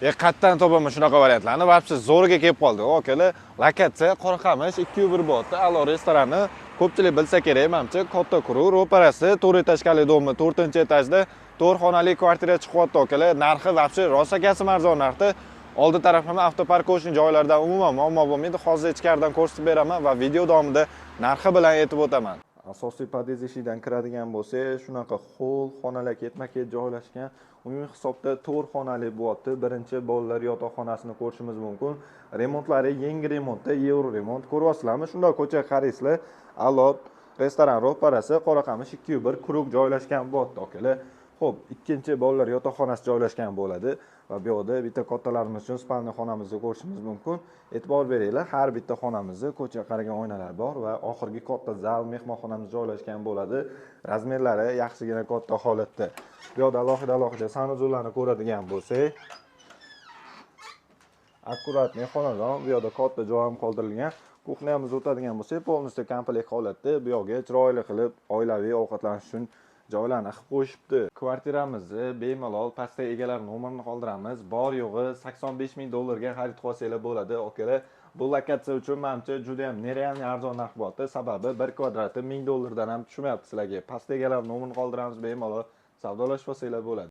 Qayerdan topaman shunaqa variantlarni? Вообще zo'riga kelib qoldi, akalar. Lokatsiya Qoraqamish 201 bo'lyapti. A'lo restorani ko'pchilik bilsa kerak, manimcha. Katta круг ro'parasi, to'rt этажка li дом i, to'rtinchi etajda to'rt xonali kvartira chiqyapti, akalar. Narxi вообще rosakasi arzon narxda. Oldi taraf ham автопарковочный joylardan umuman muammo bo'lmaydi. Hozir ichkaridan ko'rsatib beraman va video davomida narxi bilan aytib o'taman. Asosiy podъезд eshigidan kiradigan bo'lsak, shunaqa холл, xonalar ketma ket joylashgan. Umumiy hisobda to'rt xonali bo'lyapti. Birinchi bolalar yotoqxonasini ko'rishimiz mumkin. Remontlari yangi remontda, yevro remont. Ko'ryapsizlarmi? Shundoq ko'chaga qaraysizlar, A'lo restoran ro'parasi, Qoraqamish 201 круг joylashgan bo'lyapti, akalar. Ho'p, ikkinchi bolalar yotoqxonasi joylashgan bo'ladi va bu yoqda bitta kattalarimiz uchun спальный xonamizni ko'rishimiz mumkin. E'tibor beringlar, har bitta xonamizda ko'chaga qaragan oynalar bor va oxirgi katta zal, mehmonxonamiz joylashgan bo'ladi. Размер lari yaxshigina katta holatda. Bu yoqda alohida alohida санузел larni ko'radigan bo'lsak, аккуратный xonadon. Bu yoqda katta joy ham qoldirilgan. Кухня mizga o'tadigan bo'lsak, полностью komplekt holatda. Bu yoqga chiroyli qilib oilaviy ovqatlanish uchun joylarni qilib qo'yishibdi. Kvartiramizni bemalol pastda egalar nomerini qoldiramiz. Bor yo'g'i 85 ming dollarga xarid qilib olsanglar bo'ladi, akalar. Bu lokatsiya uchun, manimcha, juda ham нереальный arzon narx bo'lyapti, sababi bir kvadrati 1000 dollardan ham tushmayapti sizlarga. Pastda egalar nomerini qoldiramiz, bemalol savdolashib olsanglar bo'ladi.